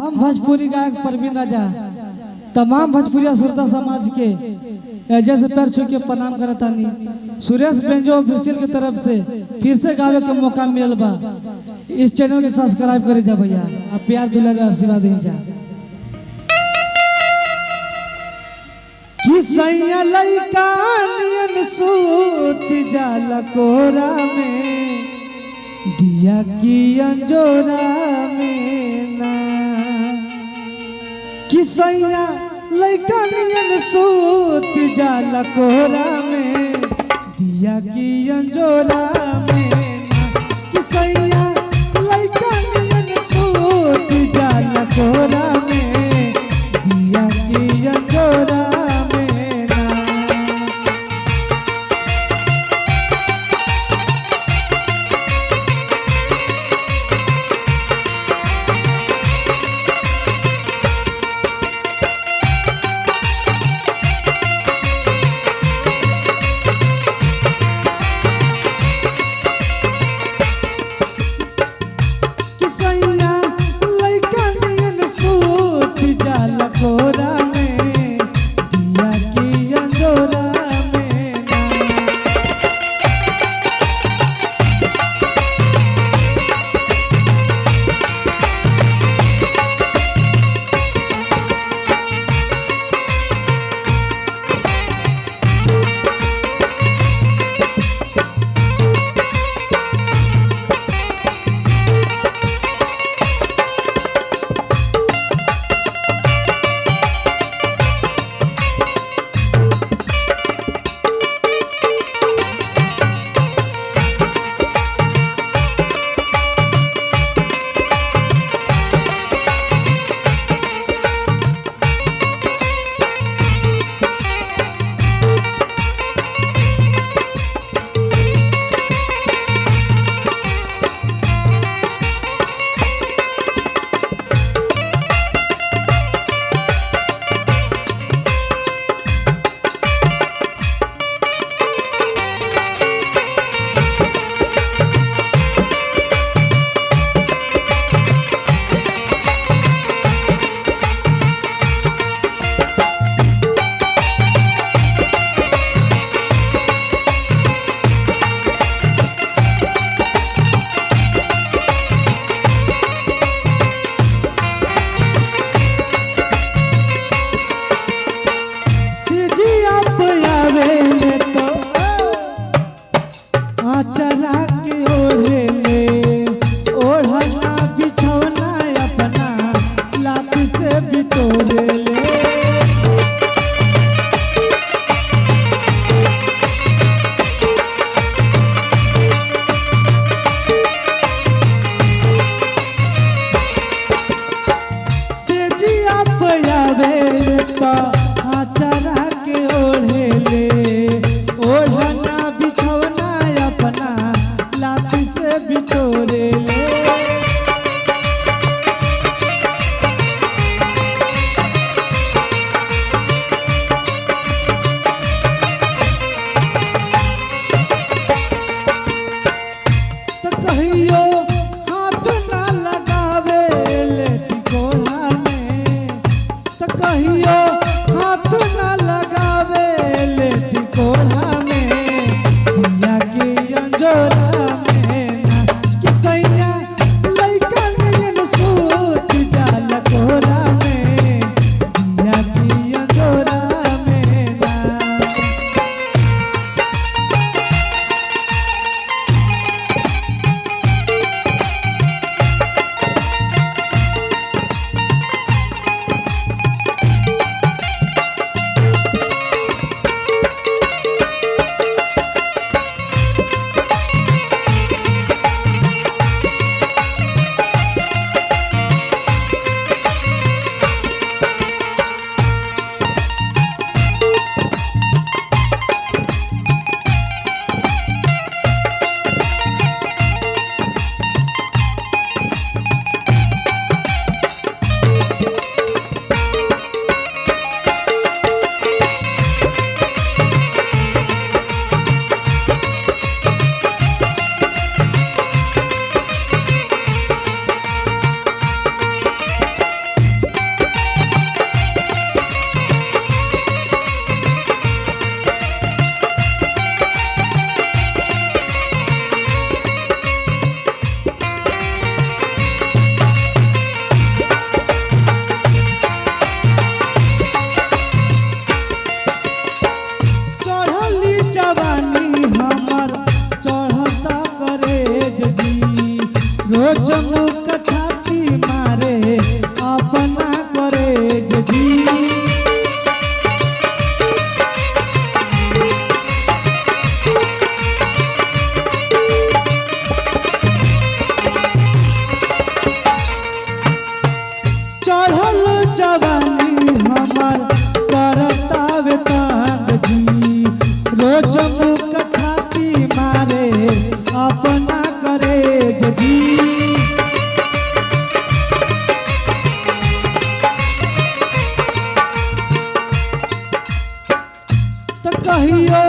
हम भोजपुरी गायक प्रवीण राजा तमाम भोजपुरी श्रोता समाज के एजे से पैर छू के प्रणाम करतानी। सुरेश बेंजो ऑफिशियल के तरफ से फिर से गावे के मौका मिलल बा। इस चैनल के सब्सक्राइब करे जा भैया आ प्यार दुलार आशीर्वाद दी जा। कि सैया लइका नियन सूत जाला कोरा में, दिया की अंजोरा में ना। कि सैया लइका नियन सूत जाला कोरा में, दिया की अंजोरा में ना। कि सैया लइका नियन सूत जाला कोरा में, दिया की अंजोरा में ना। कि सैया लइका नियन सूत चढ़ल जवानी हमार करतावे तंग जी। रोज मुख छाती मारे अपना करे जी। तो कहियो